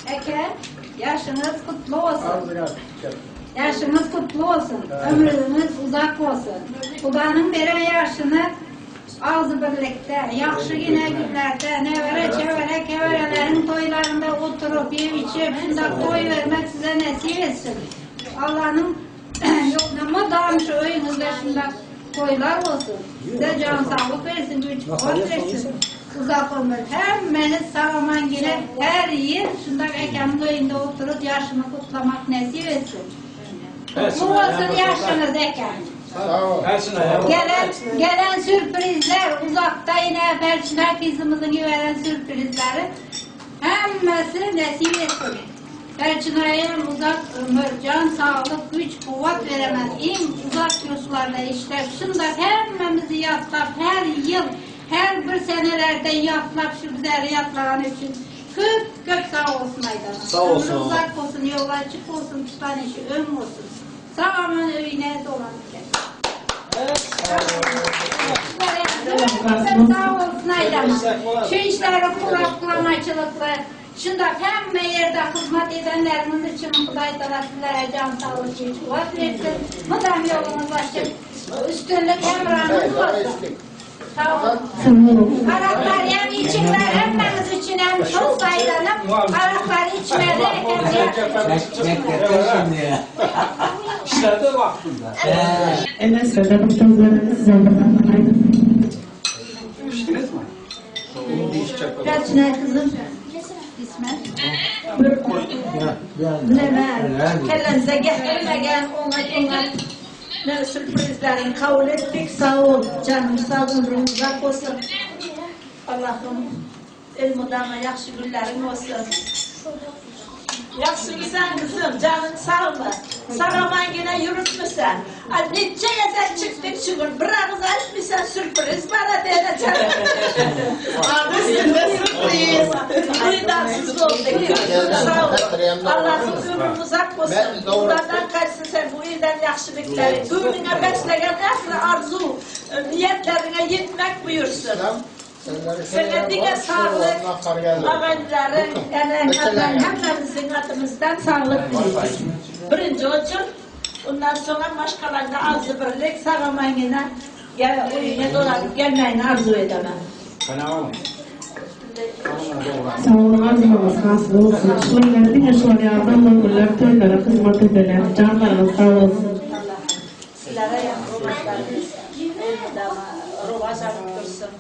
Eke, ýaşyňyz gutly bolsun. Ýaşyňyz gutly bolsun. Ömrüňiz uzak bolsun. Hudanyň beren ýaşyny agzybirlikde, ýagşy gine günlerde, nebere, çebere, kebereleriň toýlarynda oturyp, iýip-içip, şundak toý bermek size nesip etsin. Allanyň Ýok, mydam şu öýüňizde şundak toýlar bolsun. Size jan saglyk bersin, güýç kuwwat bersin. Uzak ömür. Hemmäňiz sag-aman gelip, her ýyl şundak ekämiň öýünde oturyp ýaşyny gutlamak nesip etsin. Gutly bolsun ýaşyňyz ekäm. Gelen gelen sürprizler uzakda ine Berçin gyzymyzyň iberen sürprizleri hemmesi nesip etsin. Berçinaýam uzak ömür, jan saglyk, güýç kuwwat beremen iň uzak ýurtlarda işläp şunda hemmemizi ýatlap her ýyl her bir senelerde ýatlap şu bizleri ýatlagany üçin köp köp sag bolsun aýdaman. Sag bolsun. Ömri uzak bolsun ýoly açyk bolsun tutan işi öň bolsun. Sag aman öýüne dolanyp gelsin. Köp sag bolsun aýdaman. Şu işleri gurap guramaçylykly Şunda hemme ýerde hyzmat edenleriňiz üçin Hudaý Tagala sizlere jan saglyk, güýç kuwwat bersin. Mydam ýoluňyz açyk, üstünlik hemraňyz bolsun. Sag boluň. Araklar hem içiňler hemmäňiz üçin hem tost aýdanyp, araklar içmeli hem Mekdepde şimdi. İşlerde vaktinde. Piştiniz mi? Kaçına kızım? İsmet. Bilemem. Kellemize getirmegen ona ona ne sürprizlerini kabul ettik. Sağ ol canım sağ ömrün uzak olsun. Allah'ım elmudama yaxşı günlerin olsun. Yaxşımısan kızım, canın sağ mı? Sağ yine yürütmüsen. Ay, Neçe gezek çıktık şu gün, bir ağız açmışsan sürpriz bana dene canım. Adı üstünde sürpriz. Duydarsız olduk. Sağ ol. Allah'ın ömrün uzak olsun. Bunlardan kaçsın sen bu ilden yaxşılıkları. Gönlüne besleyen ehli arzu, niyetlerine yetmek buyursun. Sana dine sağlık, ağayların, enen, atan, hepimizin adımızdan sağlık diliyoruz. Birinci oçur, ondan sonra başkalarına arzu birlik, sağ yine gel, oyuna dolanıp gelmeyini arzu edemem. Fena olmuş. Sag boluň arzuwyňyz hasyl bolsun. Şular diňe şular ýaly doglan toýlara hyzmat edeler. Janlaryňyz sag bolsun. Sizlere rovaç alıp dursun.